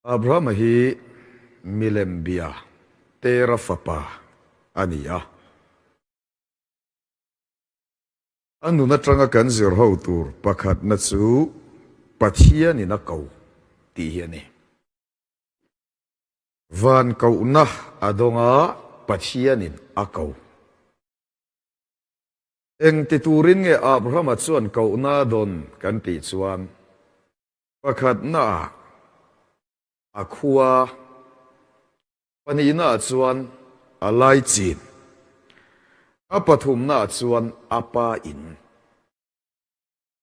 Abrahama hi milem bia Tera fapa a ni a. A nun atanga kan zir ho tur pakhatna chu Pathianin a ko tih hi a ni. Van kohna a dawng a, Pathianin a ko. Engti turin nge Abrahama chuan kohna a dawn kan tih chuan Pakhatnaah a khua, pahnihnaah chuan a laichin, a pathumnaah chuan a pa in.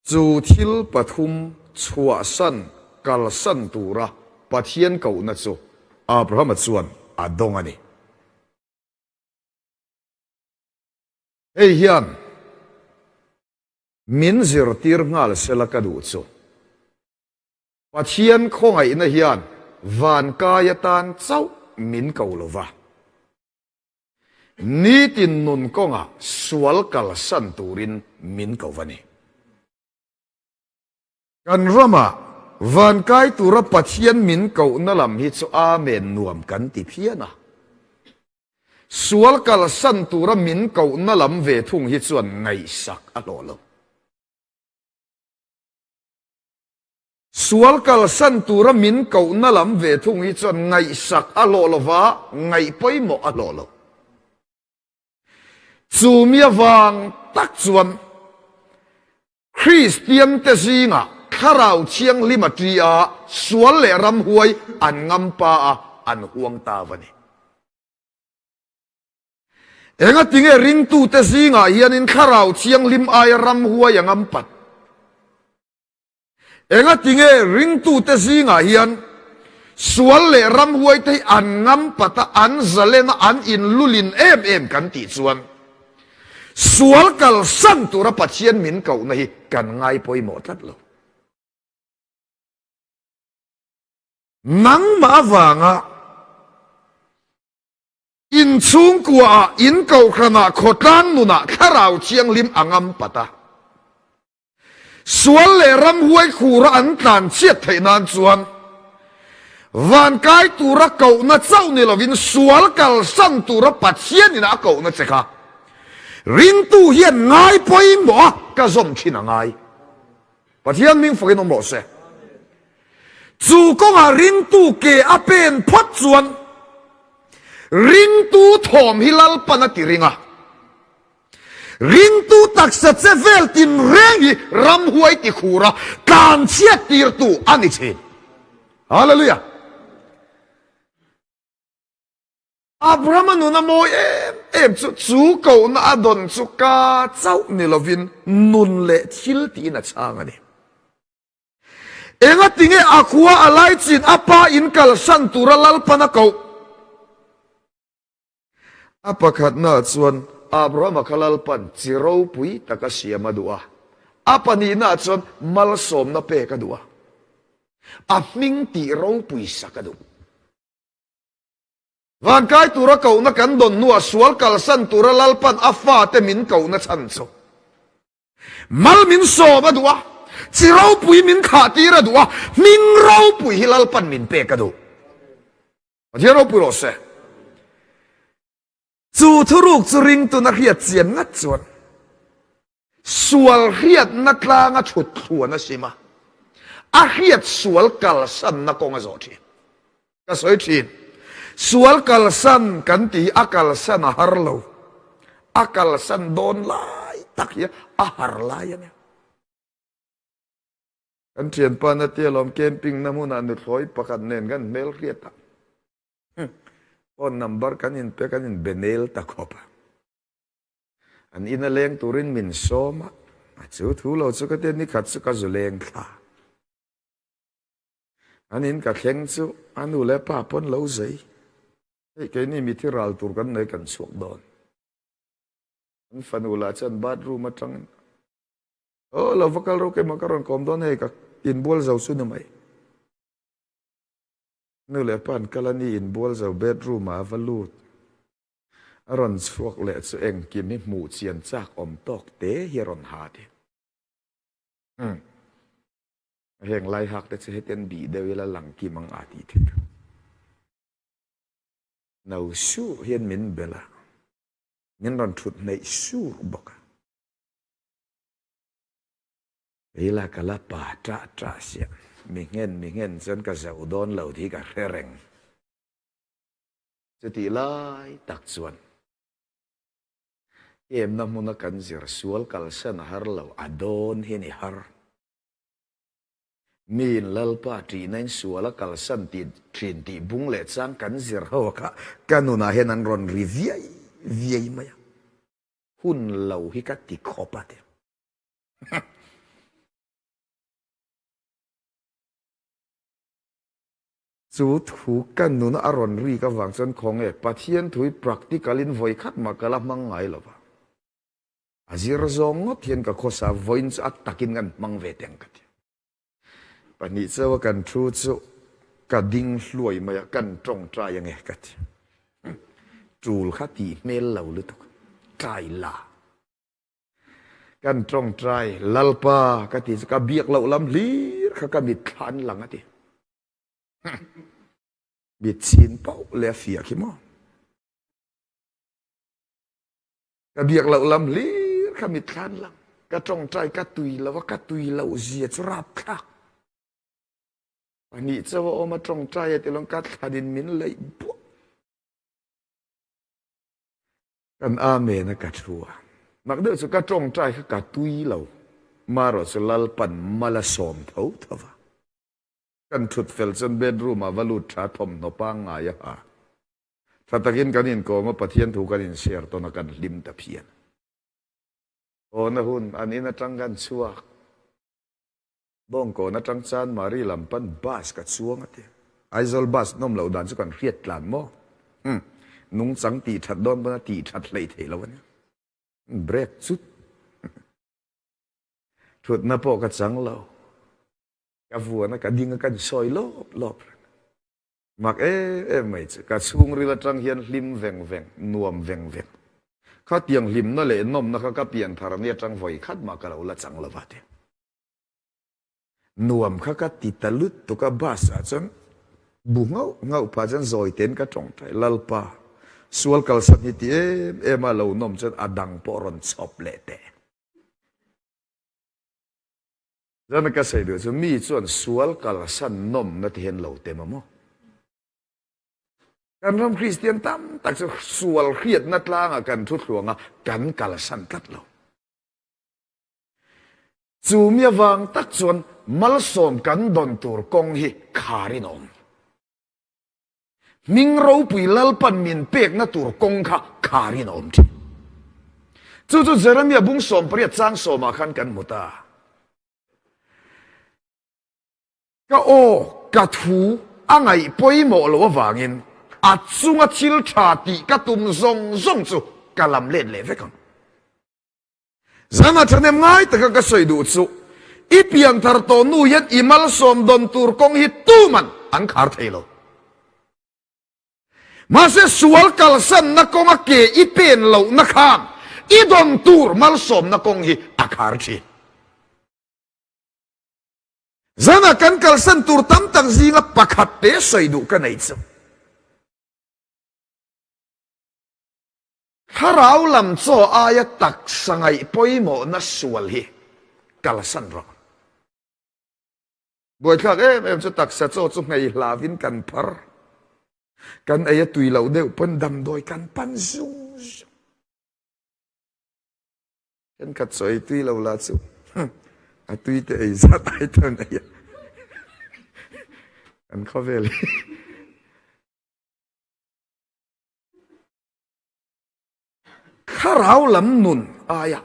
Chu thil pathum chhuahsan kalsan tura Pathian kohna chu Abrahama chuan a dawng a ni. Hei hian Min zirtir nghal sela ka duh chu. Pathian khawngaihna hian van kai atan chauh min ko lo va. Nitin nun kawngah sual kalsan turin min ko va ni. Kan ramah van kai tura Pathian min kohna lam hi chu Amen nuam kan ti phian a. Sual kalsan tura min kohna lam ve thung hi chuan ngaihsak a hlawh lo. Sual kalsan tura min kohna lam ve thung hi chuan ngaihsak a hlawh lo va, ngaih pawimawh a hlawh lo. Chu mi avang tak chuan Kristiante zingah Thlarau Thianghlim a ṭi a, sual leh ramhuai an ngampa a, an huang ta va ni. Engatinge ringtute zingah hianin Thlarau Thianghlim aia ramhuai a ngampat? Engatinge ringtute zingah hian sual leh ramhuaite hi an ngampat a, an zalen a, an inlulin em em kan tih chuan sual kalsan tura Pathian min kohna hi kan ngai pawimawh tlat lo. Nangmah avanga In chhungkuaah, in kohhranah, khawtlang nunah Thlarau Thianghlim a ngam pat a. Sual leh ramhuai khura an tlan chhiat theih nan chuan van kai tura kohna chauh ni lovin sual kalsan tura Pathianin a kohna che kha ringtu hian ngai pawimawh a ka zawm thin a ngai. Pathian hming fakin awm rawh se. Chu kawngah ringtu ke a pen phawt chuan ringtu thawm hi Lalpan a ti ring a. Ringtu taksa che vel tinreng hi ramhuai ti khur a, tlan chhiat tirtu a ni thin. Hallelujah! Abrahama nun a mawi em em chu, chu kohna a dawn chu ka chauh ni lovin nun leh thil tiin a chhang a ni. Engatinge a khua a laichin a pa in kalsan tura Lalpan a koh? A pakhatnaah chuan Abrahama kha Lalpan chi ropui taka siam a duh a, a pahnihnaah chuan malsawmna pek a duh a, a hming tih ropui sak a duh. Vankai tura kohna kan dawn hnuah sual kalsan tura Lalpan a fate min kohna chhan chu mal min sawm a duh a, chi ropui min thlah tir a duh a, hming ropui hi Lalpan min pek a duh. Pathian ropui rawh se. Chu thuruk chu ringtun a hriat chian ngat chuan sual hriatna tlanga thut thluan a sim a, a hriat sual kalsanna kawng a zawh thin. Ka sawi thin, sual kalsan kan tih hi a kalsan a har lo, a kalsan dawn lai tak hi a har lai a nia. Kan thianpa na tia lawm camping na hmunah nuthlawi pakhat nen kan hmel hriat a, phone number kan inpe kan inbe nel ta khawp a. An ina leng turin min sawm a, a chu thu lo chu ka tia nikhat chu ka zu leng thla. An in ka thleng chu a nu leh pa pawn lo zei. Hei keini mithi ral tur kan nei kan chhuak dawn. An fanu lah chuan bathroom atangin Aw lo va kal ro keimah ka rawn kawm dawn hei ka inbual zo chu ni mai. Nu leh pa an kal a ni inbual zo bedroom ah a va lut. A rawn chhuak leh chu engkim hi hmuh chian chak awm tawk te hi a rawn ha ti. Umm. Heng lai hak te chu hetian bih deuh ila lang kim ang a tih theih a. No sur hian min belh a, min rawn thut hneih sur bawk a. Kei la ka la pa ṭah ṭah siah, mi nghen mi nghen chuan ka zoh dawn lo tih ka hre reng. Chutih lai tak chuan emna hmuna kan zir sual kalsan a har lo, a dawn hi ni har. Miin Lalpa ṭihnain sual a kalsan tih ṭhin tih bung leh chang kan zir ho kha ka nunah hian an rawn ri viai viai mai a, hun lo hi ka ti khawp a ti. Chu thu ka nuna a rawn rik avang chuan khawnge Pathian thu hi practical in vawi khat mah ka la hmang ngai lo va. A zir zawng ngawt hian ka khawsa vawiin chu a takin kan hmang ve teng ka ti. Pahnih chauha kan thu chu ka ding hluai mai a, kan tawngtai ange ka ti. Tul kha tih hmel lo lutuk, tlai la. Kan tawngtai Lalpa ka ti chu ka biak loh lam hlir kha ka mitthla an lang a ti. Mit chin pauh leh a fiah khi maw. Ka biak loh lam hlir kha mitthla an lang. Ka tawngtai ka tui lo a, ka tui loh zia chu rapthlak. Pahnih chauh a awm a tawngtai a ti lawng ka thlanin min leih buah. Kan Amen a ka thu a. Mak deuh chu ka tawngtai kha ka tui lo. Marawh chu Lalpan mal a sawm tho tho va. Kan thut fel chuan bedroom ah va lut tha thawmhnaw pangngai a ha. Tha takin kan inkawm a, Pathian thu kan inshare tawn a, kan hlim ta phian. Awna hun an in atang kan chhuak. Bawngkawn atang Chanmari lam pan bus ka chuang a ti. Aizawl bus nawm loh dan chu kan hriat tlan maw? Umm, nungchang tih that dawn pawn a tih that hleih theih lo a nia. Break chut. Thutna pawh ka chang lo. Ka vuan a, ka ding a, kan sawi lawp lawp reng. Mak em em mai chu ka chhungril atang hian hlim veng veng, nuam veng veng. Khatiang hlimna leh nawmna kha ka pian thar ni atang vawi khat mah ka lo la chang lo va ti. Nuam kha ka ti ta lut tuk a, bus ah chuan bu nghauh nghauh phah chuan zawi tein ka tawngtai, Lalpa, sual kalsan hi ti em em a lo nawm chuan a dang pawh rawn chhawp leh teh. Zan ka sawi duh chu mi chuan sual kalsan nawmna ti hian lo tem a maw? Kan ram Kristian tam tak chu sual hriatna tlangah kan thu thluang a, kan kalsan tlat lo. Chu mi avang tak chuan malsawm kan dawn tur kawng hi kharin a awm. Hming ropui Lalpan min pekna tur kawng kha kharin a awm thin. Chu chu Jeremia bung 18 chang sawmah khan kan hmu ta. Ka aw, ka thu a ngaih pawimawh loh avangin a chunga thil tha tih ka tum zawng zawng chu ka lam let leh vek ang. Zana thahnem ngai taka ka sawi duh chu i pianthar tawh nu hian i malsawm dawn tur kawng hi tuman an khar thei lo. Mahse sual kalsanna kawnga ke i pen lohna khan i dawn tur malsawmna kawng hi a khar thin. Zana kan kalsan tur tam tak zinga pakhat te sawi duh ka nei chu. Thlarau lam chaw aia taksa ngaih pawimawhna sual hi kalsan rawh. Buaithlak em em chu taksa chaw chu nghei hlavin kan phar. Kan ei a tui loh deuh pawn damdawi kan pan zung zung. Thenkhat chaw ei tui lo la chu a tui te ei zat ai chuan ei a kan khawvel hi. Thlarau lam nun aia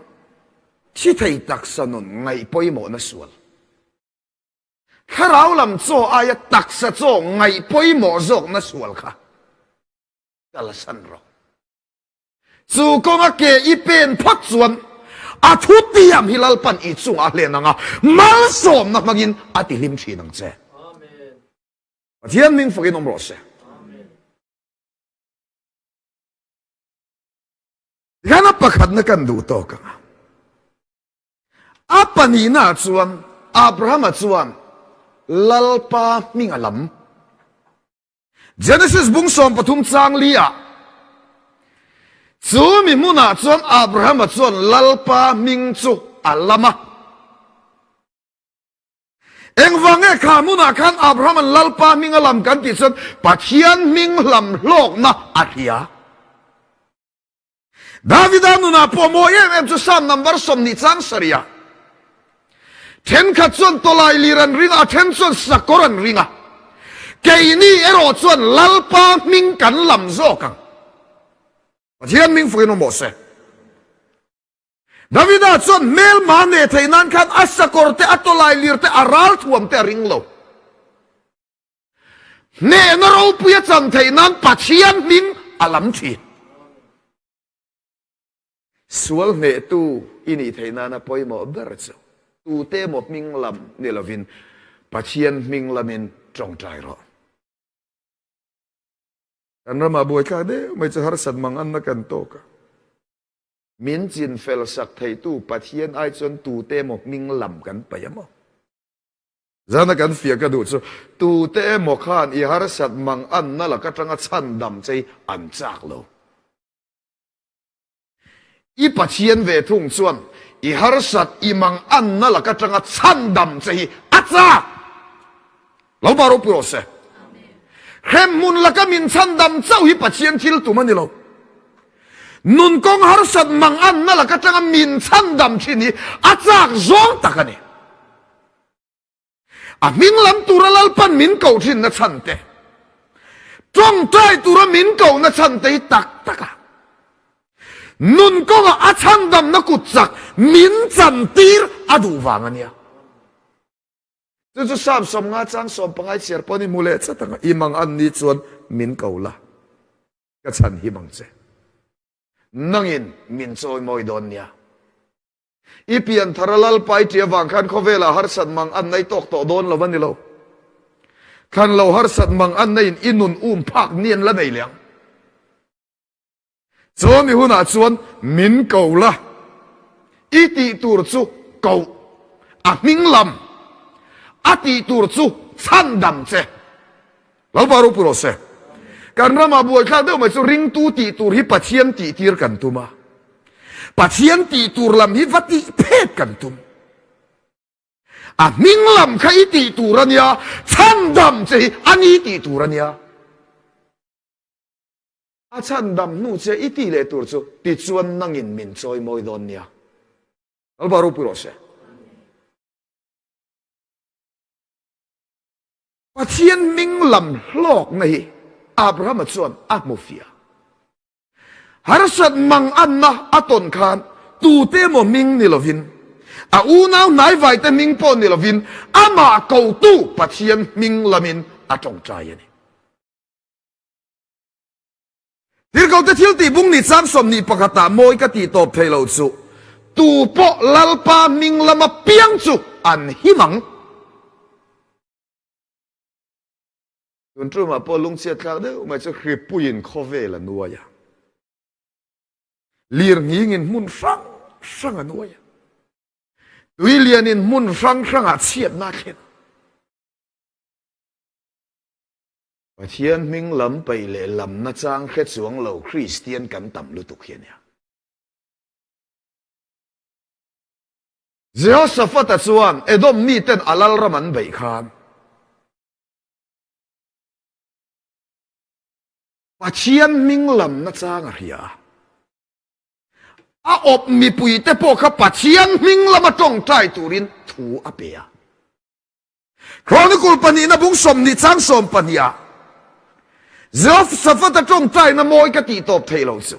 thi thei taksa nun ngaih pawimawhna sual. Thlarau lam chaw aia taksa chaw ngaih pawimawh zawkna sual kha kalsan rawh. Chu kawnga ke i pen phawt chuan a thutiam hi Lalpan i chungah a hlen ang a, malsawmna hmangin a tihlim thin ang che. Pathian hming fakin awm rawh se. Tikhan a pakhatna kan duh tawk ang a. A pahnihna chuan Abrahama chuan. Lalpa hming a lam. Genesis bung 13 chang li ah, Chu mi hmunah chuan Abrahama chuan Lalpa hming chu a lam a. Engvang nge kha hmunah khan Abrahama'n Lalpa hming a lam kan tih chuan Pathian hming lam hlawkna a hria. Davida nunah pawh mawi em em chu Psalm number 20 chang sarih ah thenkhat chuan tawlai lir an ring a, a then chuan sakawr an ring a, keini erawh chuan Lalpa hming kan lam zawk ang. Pathian hming fukin awm rawh se. Davida chuan hmelma neh theih nan khan a sakawr te, a tawlai lir te, a ral thuam te a ring lo. Hnehna ropui a chan theih nan Pathian hming a lam thin. Sual hnehtu i nih theih nana pawimawh ber chu tute emaw hming lam ni lovin Pathian hming lamin tawngtai rawh. Kan ramah buaithlak deuh mai chu harsat mang anna kan tawk a. Min chin fel sak theitu Pathian ai chuan tute emaw hming lam kan paih a maw? Zana kan fiah ka duh chu tute emaw khan i harsat mang anna lak atanga chhandam che hi an chak lo. I Pathian ve thung chuan i harsat i mang anna lak atanga chhandam che hi a chak. Lo ba ropui rawh se. Hremhmun laka min chhandam chauh hi Pathian thil tum a ni lo. Nun kawng harsat mang anna laka tanga min chhandam thin hi a chak zawng tak a ni. A hming lam tura Lalpan min koh thin na chhan te, tawngtai tura min koh na chhan te hi tak tak a nun kawnga a chhandamna kut chak min chantir a duh vang a nia. Chu chu Psalm 50 chang 15 chhiar pawh ni hmu leh chat ang a, i mang an ni chuan min ko la, ka chhan him ang che. Nangin min chawi mawi dawn nia. I pian thar a Lalpa i ṭih avang khan khawvelah harsat mang an nei tawk tawh dawn lo a ni lo. Thlan lo harsat mang an neiin i nun um phak ni an la nei leh ang. Chawmi hunah chuan min ko la, i tih tur chu koh, a hming lam, a tih tur chu chhandam che. Lalpa ropui rawh se. Kan ramah buaithlak deuh mai chu ringtu tih tur hi Pathian tih tir kan tum a, Pathian tih tur lam hi va tih phet kan tum. A hming lam kha i tih tur a nia, chhandam che hi a ni tih tur a nia. A chhandam hnu che i tih leh tur chu tichuan nangin min chawi mawi dawn nia. Lalpa ropui rawh se. Pathian hming lam hlawkna hi Abrahama chuan a hmu fiah. Harsat mang anna a tawn khan tute emaw hming ni lovin, a unau hnaivaite hming pawh ni lovin amah kotu Pathian hming lamin a tawngtai a ni. Tirhkohte thil tih bung ni chang 21 ah mawi ka tih tawp thei lo chu tu pawh Lalpa hming lama piang chu an him ang. Tun tumah pawh lungchhiat thlak deuh mai chu hripuiin khawvel a nuai a, lirnghingin hmun hrang hrang a nuai a, tuilianin hmun hrang hrangah chhiatna a thlen. Pathian hming lam peih leh lam nachang hre chuang lo Kristian kan tam lutuk hi a nia. Jehoshaphat-a chuan Edom miten a lalram an beih khan Pathian hming lam nachang a hria a. A awp mipuite pawh kha Pathian hming lama tawngtai turin thu a pe a. Chronicle pahnihna bung 20 chang 12 ah Jehoshaphat-a tawngtaina mawi ka tih tawp theih loh chu,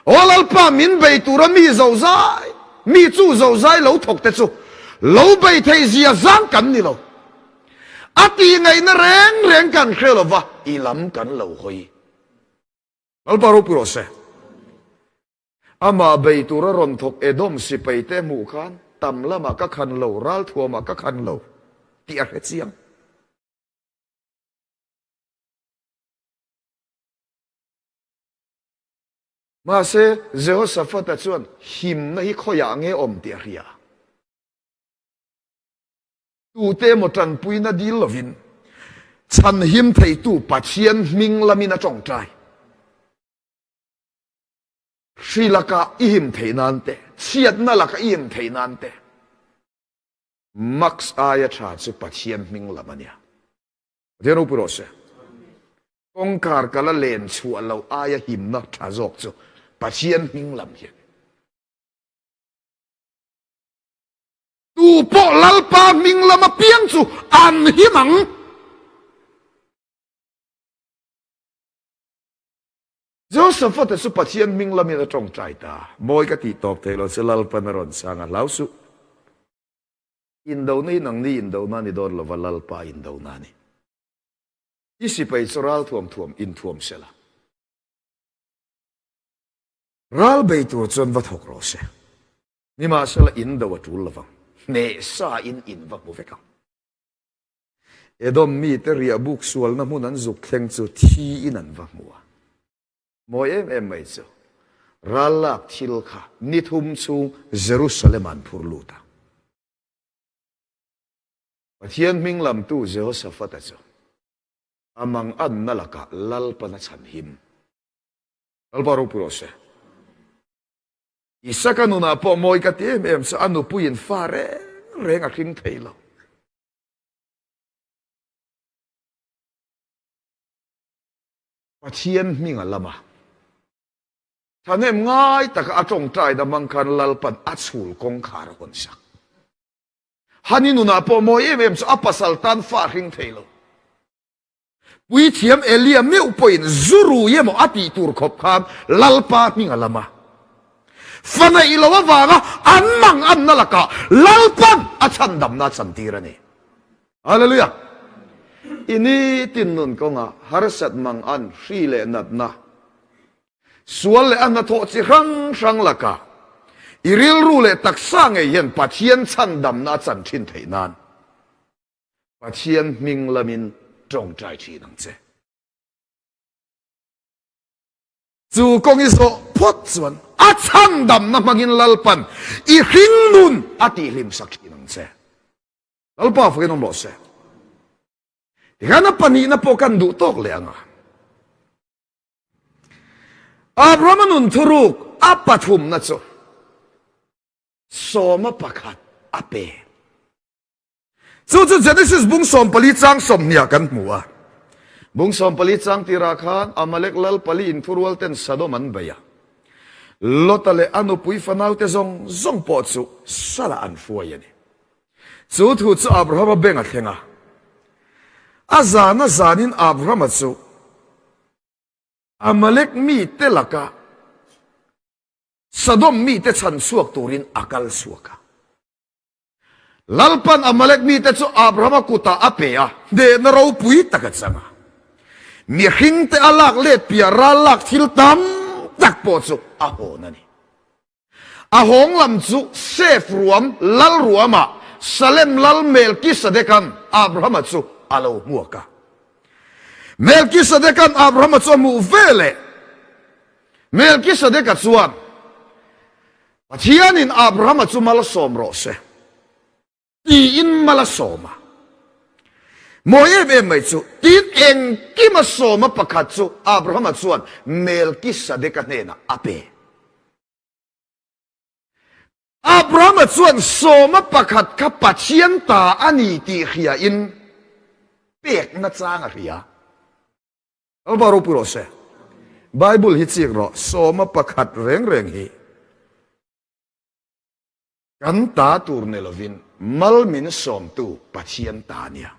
Aw Lalpa, min bei tura mi zozai, mi chu zozai lo thawk te chu lo bei thei zia zang kan ni lo. A tih ngaihna reng reng kan hre lo va, i lam kan lo hawi. Lalpa ropui rawh se. Amah bei tura rawn thawk Edom sipaite hmuh khan tam lamah ka khan lo, ralthuamah ka khan lo tih a hre chiang. Mahse, Jehoshaphat-a chuan himna hi khawiah nge awm tih a hria. Tute emaw tanpuina dil lovin chhanhim theitu Pathian hming lamin a tawngtai. Hri laka i him theih nan te, chhiatna laka i him theih nan te, Max aia tha chu Pathian hming lam a nia. Pathian ropui rawh se. Kawngkhar kala len chhuah loh aia himna tha zawk chu Pathian hming lam hi a ni. Tu pawh Lalpa hming lam apiang chu an him ang. Josafata chu Pathian hming lamin a tawngtai ta. Mawi ka tih tawp theih lo che Lalpan a rawn chhang a, hlau suh. Indona hi nangni indona a ni dawn lova Lalpa indona a ni. I sipai chu ral thuam thuam inthuam sela. Ral bei tur chuan va thawk rawh se. Nimahsela indo a tul lovang. Hneh sa in in va hmu vek ang. Edom mite riahbuk sualna hmun an zuk thleng chu thi in an va hmu a. Mawi em em mai chu ral lak thil kha ni thum chhung Jerusalem ah an phur lut a. Pathian hming lamtu Jehoshaphat-a chu a manganna lakah Lalpan a chhanhim. Lalpa ropui rawh se. Isaka nunah pawh mawi ka ti em em chu a nupuiin fa reng reng a hring thei lo. Pathian hming a lam a. Thahnem ngai taka a tawngtaina hmang khan Lalpan a chhul kawngkhar a hawn sak. Hani nunah pawh mawi em em chu a pasal tan fa a hring thei lo. Puithiam Elia meuh pawhin zu rui emaw a tih tur khawp khan Lalpa hming a lam a. Fa neih lo avanga an mang anna lakah Lalpan a chhandamna a chantir a ni. Hallelujah! I nitin nun kawngah harsat mang an hri leh natna, sual leh a hnathawh chi hrang hrang lakah i rilru leh taksa ngei hian Pathian chhandamna a chan thin theih nan Pathian hming lamin tawngtai thin ang che. Chu kawng i zawh phawt chuan a chhandamna hmangin Lalpan i hringnun a tihhlimsak thin ang che. Lalpa fakin awm rawh se. Tikhan a pahnihna pawh kan duh tawk leh ang a. Abrahama nun thuruk a pathumna chu sawma pakhat a pe. Chu chu Genesis bung 14 chang 20 kan hmu a. Bung 14 chang tirah khan Amalek lal pali inthurual ten Sodom an bei a. Lota leh a nupui fanaute zawng zawng pawh chu salah an hruai a ni. Chu thu chu Abrahama beng a thleng a. A zan a zanin Abrahama chu Amalek mite laka Sodom mite chhan chhuak turin a kal chhuak a. Lalpan Amalek mite chu Abrahama kutah a pe a, hnehna ropui tak a chang a. Mihringte a lak let piah ral lak thil tam tak pawh chu a hawn a ni. A hawng lam chu Sef ruam lal ruamah Salem lal Melkisadekan Abrahama chu a lo hmuak a. Melkisadekan Abrahama chu a hmuh veleh Melkisadeka chuan, Pathianin Abrahama chu malsawm rawh se, tiin mal a sawm a. Mawi em em mai chu, tin engkim a sawma pakhat chu Abrahama chuan Melkisadeka hnenah a pe. Abrahama chuan sawma pakhat kha Pathian ta a ni tih hriain pekna chang a hria. Lalpa ropui rawh se. Bible hi chik rawh, sawma pakhat reng reng hi kan ta tur ni lovin mal min sawmtu Pathian ta nia.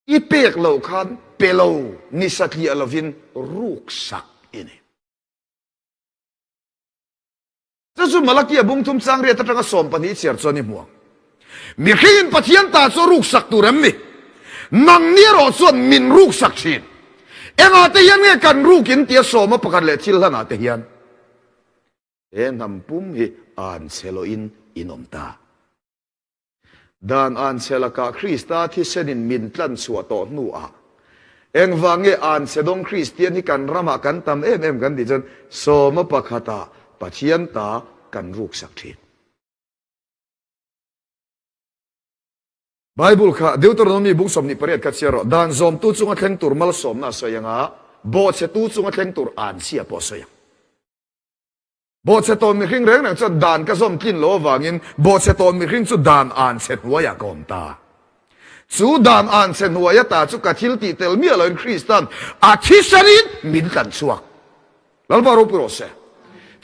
I pek loh khan pe lo ni satliah lovin ruksak i ni. Chu chu Malakia bung thum chang riat atanga 12 chhiar chuan i hmu ang. Mihringin Pathian ta chu a ruksak tur em ni? Nangni erawh chuan min ruksak thin. Engah te hian nge kan rukin tia sawma pakhat leh thil hlanah te hian he hnam pum hi an chhe lohin in awm ta. Dan anchhe lakah Krista thisenin min tlan chhuah tawh hnuah engvang nge anchhe dawng Kristian hi kan ramah kan tam em em kan tih chuan sawma pakhatah Pathian ta kan ruksak thin. Bible kha Deuteronomy bung 28 kha chhiar rawh. Dan zawmtu chunga thleng tur malsawmna a sawi ang a, bawhchhetu chunga thleng tur anchhia pawh a sawi ang. Bawhchhe tawn mihring reng reng chuan dan ka zawm tlin lo avangin bawhchhe tawn mihring chu dan anchhe hnuaiah ka awm ta. Chu dan anchhe hnuai ata chu ka thil tih tel miah loin Krista'n a thisanin min tlan chhuak. Lalpa ropui rawh se.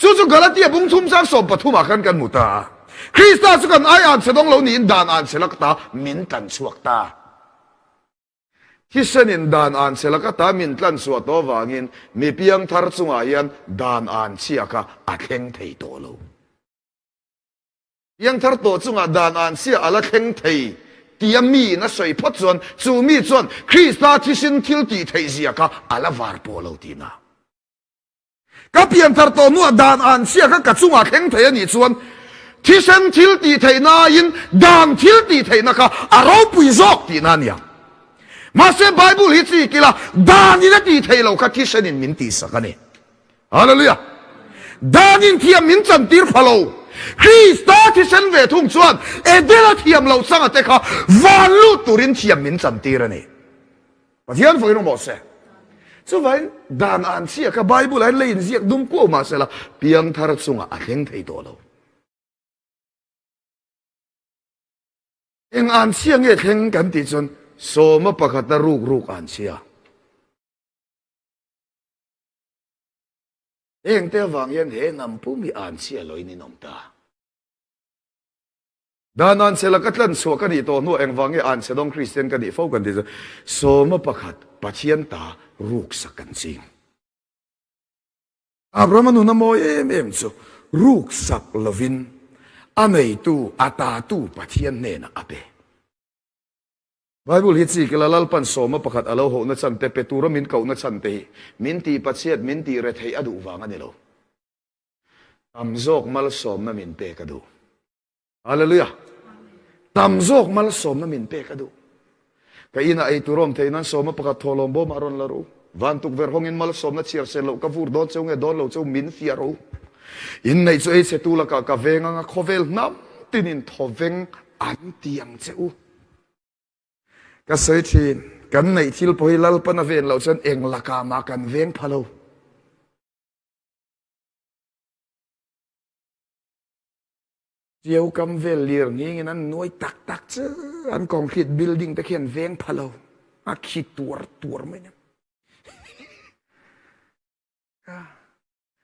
Chu chu Galatia bung thum chang 13 ah khan kan hmu ta a. Krista chu kan ai anchhe dawng lo niin dan anchhe lak ta min tlan chhuak ta. Thisenin dan an che laka ta min tlan chhuah tawh avangin mi piangthar chungah hian dan an chhia kha a thleng thei tawh lo. Piangthar tawh chungah dan an chhia a la thleng thei tia miin a sawi phawt chuan chu mi chuan Krista thisen thil tih theih zia kha a la var pawh lo tihna. Ka pianthar tawh hnuah dan an chhia kha ka chungah thleng thei a nih chuan thisen thil tih theihnain dan thil tih theihna kha a ropui zawk tihna a nia. Mahse Bible hi chik ila danin a tih theih loh kha thisenin min tihsak a ni. Hallelujah! Danin thiam min chantir pha lo. Krista thisen ve thung chuan Edena thiam loh changa te kha van lut turin thiam min chantir a ni. Pathian fakin awm rawh se. Chuvain dan an chhia kha Bible ah hian lei in ziak dum kuau mah sela piangthar chungah a thleng thei tawh lo. Eng an chhia nge thleng kan tih chuan sawma pakhata ruk ruk an chhia. Heng te avang hian he hnam pum hi an chhia loin in awm ta. Dan anchhe laka tlan chhuah ka nih tawh hnuah engvang nge anchhe dawng Kristian ka nih fo kan tih chu sawma pakhat Pathian ta ruksak kan ching. Abrahama nun a mawi em em chu ruksak lovin a neitu a tatu Pathian hnenah a pe. Bible hi chik ila Lalpan sawma pakhat a lo hohna chhan te, pe tura min kohna chhan te hi min tih Pathian min tih retheih a duh vang a ni lo. Tam zawk malsawmna min pek a duh. Hallelujah. Tam zawk malsawmna min pek a duh. Ka inah ei tur awm theih nan sawma pakhat thawhlawm bawmah rawn la ru. Van tukverh hawngin malsawmna chhiar sen loh ka vur dawn cheu nge dawn lo cheu min fiah ro. Inneih chu ei chhetu lakah ka veng anga khawvel hnam tinin thawveng an ti ang che u. Ka sawi thin, kan neih thil pawh hi Lalpan a ven loh chuan eng lakah mah kan veng pha lo. Ṭiau kam vel lir nghingin an nuai tak tak chu an concrete building te khi an veng pha lo. A khi tuar tuar mai nia.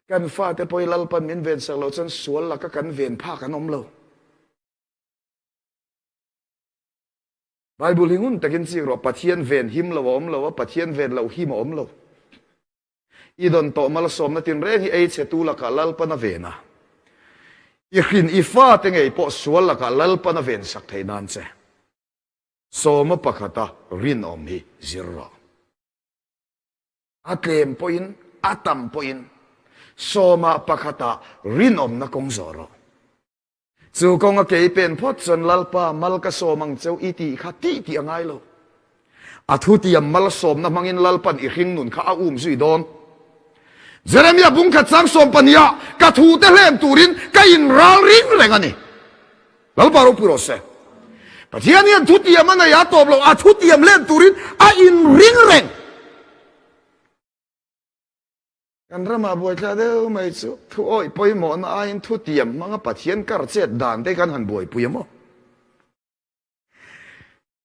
Kan fate pawh hi Lalpan min ven sak loh chuan sual laka kan ven phak an awm lo. Bible hi ngun takin chik rawh, Pathian ven him lo a awm lo a, Pathian ven loh him a awm lo. I dawn tawh malsawmna tinreng hi ei chhetu lakah Lalpan a ven a. I hrin i fate ngei pawh sual lakah Lalpan a ven sak theih nan che. Sawma pakhata rinawm hi zir rawh. A tlem pawhin, a tam pawhin sawma pakhata rinawmna kawng zawh rawh. Chu kawnga kei pen phawt chuan Lalpa mal ka sawm ang cheu i tih kha tih tih a ngai lo. A thutiam malsawmna hmangin Lalpan i hringnun kha a um zui dawn. Jeremia bungkhat chang 12 ah ka thute hlen turin ka inral ring reng a ni. Lalpa ropui rawh se. Pathian hian thutiam a nei a tawp lo, a thutiam hlen turin a inring reng. Kan ramah buaithla deuh mai chu thu awih pawimawhna aiin thu tiam hmanga Pathian kar chet dan te kan han buaipui a maw?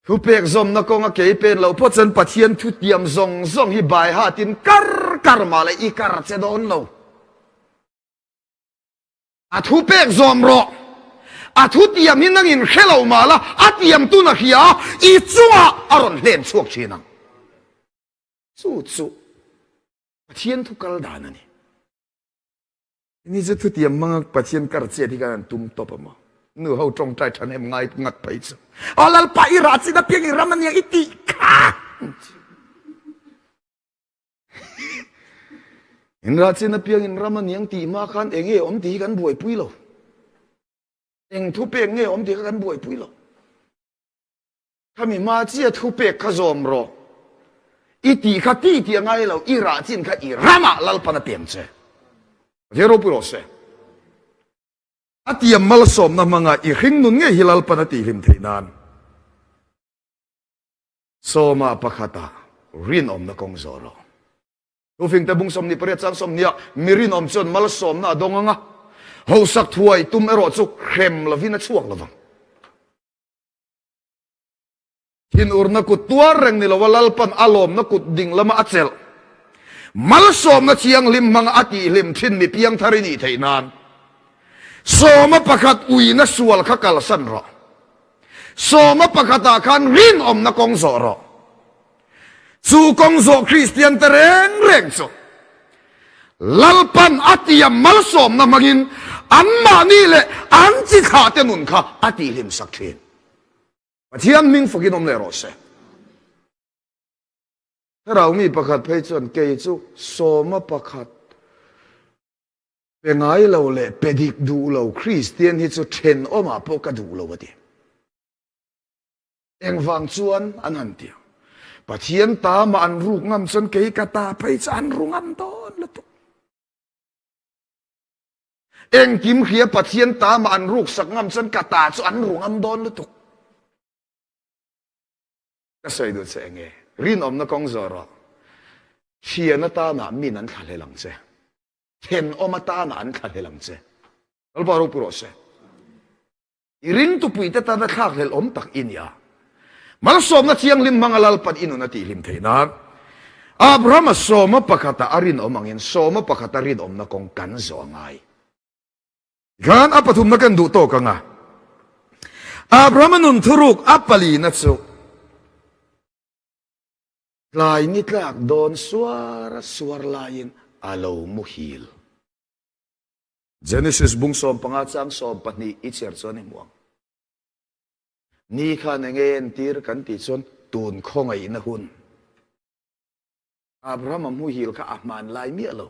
Thupek zawmna kawnga kei pen loh phawt chuan Pathian thu tiam zawng zawng hi bai hatin kar kar mah leh i kar che dawn lo. A thupek zawm rawh. A thu tiam hi nangin hre lo mah la, a tiam tun a hria a, i chungah a rawn hlen chhuak thin ang. Chu chu Pathian thu kal dan a ni. Ni chu thutiam hmanga Pathian kar chet hi kan han tum tawp a maw? Nu ho tawngtai than em ngai ngat phei chu. Aw Lalpa i rah chin apiang i ram ania i tih kha. In rah chin apiang in ram aniang tih hma khan eng nge awm tih hi kan buaipui lo. Eng thu pek nge awm tih kha kan buaipui lo. Khami hma chia thupek kha zawm rawh. I tih kha ti tih a ngai lo, i rah chin kha i ramah Lalpan a piang che. Pathian ropui rawh se. A tiam malsawmna hmanga i hringnun ngei hi Lalpan a tihhlim theih nan. Sawma pakhata rinawmna kawng zawh rawh. Thufingte bung 28 chang 20 ah mi rinawm chuan malsawmna a dawng ang a, hausak thuai tum erawh chu hrem lovin a chhuak lovang. Thinurna kut tuar reng ni lova Lalpan a lawmna kut ding lama a chelh. Malsawmna thianghlim hmanga a tihhlim thin mi piangthar i nih theih nan sawma pakhat uina sual kha kalsan rawh. Sawma pakhatah khan rinawmna kawng zawh rawh. Chu kawng zawh Kristian te reng reng chu Lalpan a tiam malsawmna hmangin anmahni leh an chi thlah te nun kha a tihhlim sak thin. Pathian hming fakin awm leh rawh se. Thlarau mi pakhat phei chuan kei chu sawma pakhat pe ngai lo leh pe dik duh lo Kristian hi chu thenawmah pawh ka duh lo a ti. Engvang chuan an han ti ang. Pathian ta mah an ruk ngam chuan kei ka ta phei chu an ru ngam dawn lutuk. Engkim hria Pathian ta mah an ruk sak ngam chuan ka ta chu an ru ngam dawn lutuk. Ka sawi duh che enge? Rinawmna kawng zawh rawh. Thian atana min an thlahlel ang che. Thenawm atana an thlahlel ang che. Lalpa ropui rawh se. I ringtupuite tana thlakhlelh awm tak i ni a. Malsawmna thianghlim hmanga Lalpan i nun a tihhlim theih nan Abrahama sawma pakhata a rinawm angin sawma pakhata rinawmna kawng kan zawh a ngai. Tikhan a pathumna kan duh tawk ang a. Abrahama nun thuruk a palina chu tlai ni tlak dawn suar suar laiin a lo muhil. Genesis bung 15 chang 12 i chhiar chuan i hmu ang. Ni khan enge entir kan tih chuan tun khawngaihna hun. Abraham a hmuhil kha a hman lai miah lo.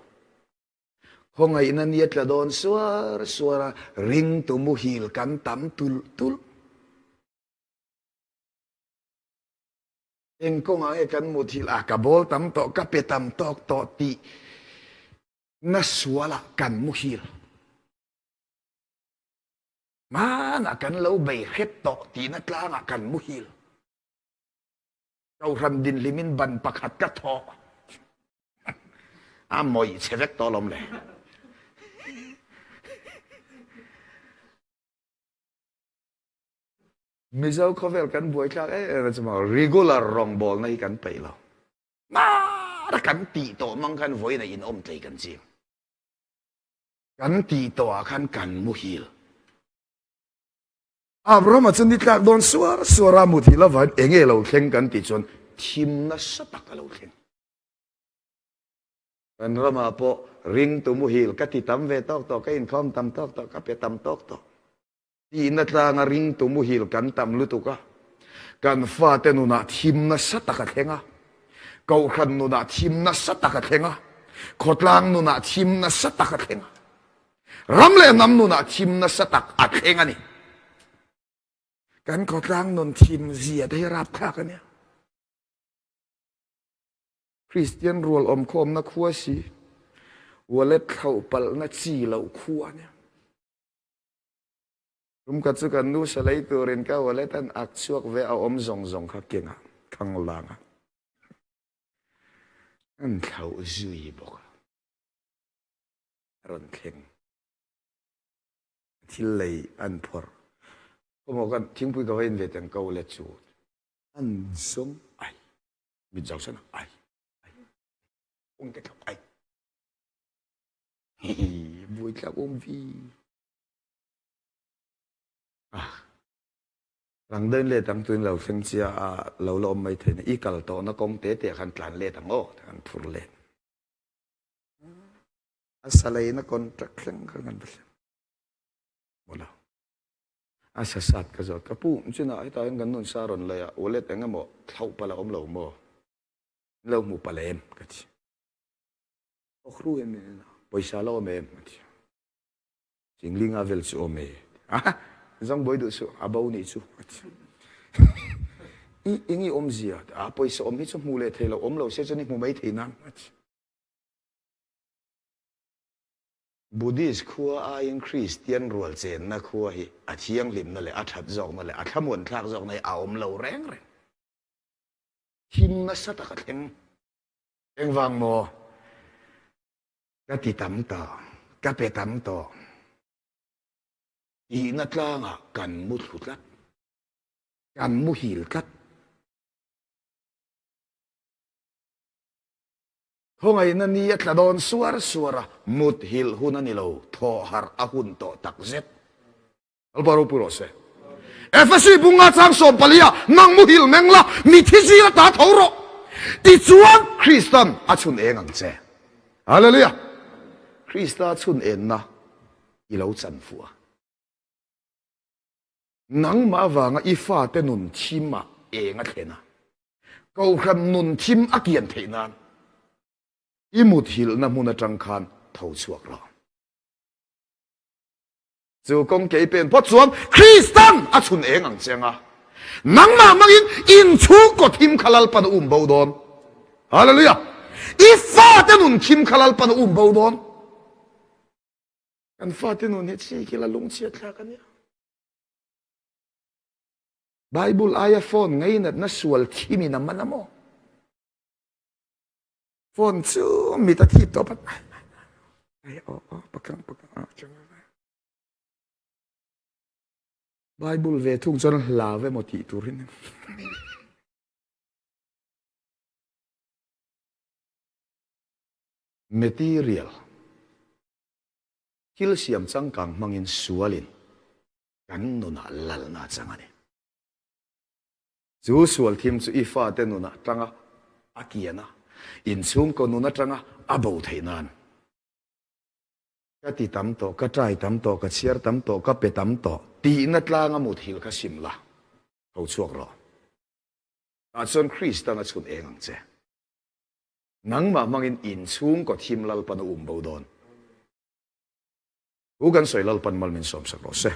Khawngaihna ni a tla dawn suar suar a, ringtu muhil kan tam tulh tulh. Eng kawngah nge kan muthilh a, ka bawl tam tawh, ka pe tam tawk tawh tih Na sualah kan muhil. Hmanah kan lo bei hrep tawh tihna tlangah kan muhil. Kohhran dinhlimin ban pakhat ka thawh. A mawih che vek tawh alawm le. Mizo khawvel kan buaithlak em em a chu maw regular rawngbawlna hi kan peih lo. Hmara kan tih tawh mang khan vawiin a inawm tlei kan ching. Kan tih tawh ah khan kan muhil. Abrahama chu ni tlak dawn suar suar a muthil avangin enge lo thleng kan tih chuan thim nasa tak a lo thleng. Kan ramah pawh ringtu muhil ka ti tam ve tawk tawh, ka inkhawm tam tawk tawh, ka pe tam tawk tawh. Tihna tlanga ringtu muhil kan tam lutuk a, kan fate nunah thim nasa tak a thleng a, kohhran nunah thim nasa tak a thleng a, khawtlang nunah thim nasa tak a thleng a, ram leh hnam nunah thim nasa tak a thleng a ni. Kan khawtlang nun thim zia te hi rapthlak a nia. Kristian rual awmkhawmna khua si, wallet thlauh palhna chi loh khua a nia. Tum ka chu kan nu salei turin ka wallet an ak chhuak ve a awm zawng zawng kha kengah khanglang a an thlauh zui bawk a a rawn thleng thil lei an phawrh khawmaw kan thingpui ka va in ve teng ka wallet chu an zawng ai mit zau sana ai ai ung te thlauh ai buaithlak awm vi. Rang dain let ang tuin lo thleng chia a lo la awm mai thei na i kal tawhna kawng te te khan tlan let ang aw kan phur let. A saleina contract thleng kha kan va thleng. Mawla. A sa sat ka zawt ka pu china hetah hian kan nun sa rawn lei a wallet eng emaw thlauh palh a awm lo maw? Lo hmu palh em ka ti. Awkru em em a, pawisa la awm em a ti a. Chinglinga vel chu awm e. A, zawng buai duh suh, a bo nih chu a ti. I eng i awmzia? A, pawisa awm hi chu hmu leh thei lo, awm lo se chuan i hmu mai thei nang a ti. Buddhist khua aiin Kristian rual chenna khua hi a thianghlimna leh a that zawkna leh a thlamuan thlak zawkna hi a awm lo reng reng. Thim nasa tak a thleng. Engvang maw? Ka ti tam tawh, ka pe tam tawh. Tihna tlangah kan mu thlu tlat. Kan muhil tlat. Khawngaihna ni a tla dawn suar suar a, muthilh hun a ni lo, thawh harh a hun tawh tak zet. Lalpa ropui rawh se. Efesi bunga chang 14 ah nang muhil meng la, mithi zing ata tho rawh. Tichuan Kristan a chhun eng ang che. Hallelujah! Krista chhun enna i lo chan fuh a. Nangmah avanga i fate nun thim ah eng a thlen a, Kohhran nun thim a kian theih nan i muthilhna hmun atang khan tho chhuak rawh. Chu kawng kei pen phawt chuan Kristan a chhun eng ang che anga, nangmah hmangin inchhungkaw thim kha Lalpan a um bo dawn. Hallelujah! I fate nun thim kha Lalpan a um bo dawn. Kan fate nun hi chi khi la lungchhiat thlak a nia. Bible aia phone ngainatna sual thimin a man a maw? Phone chu mit a thip tawh pat. Ai aw aw pakang pakang a chang. Bible ve thung chuan hlau emaw tih turin. Material thil siam changkang hmangin sualin kan nunah lalna a chang a ni. Chu sual thim chu i fate nunah tanga a kian a, inchhungkaw nun atanga a bo theih nan. Ka ti tam tawh, ka try tam tawh, ka chhiar tam tawh, ka pe tam tawh tihna tlanga muthilh kha sim la, tho chhuak rawh. Tah chuan Kristan a chhun eng ang che. Nangmah hmangin inchhungkaw thim Lalpan a um bo dawn. Thu kan sawi Lalpan mal min sawmsak rawh se.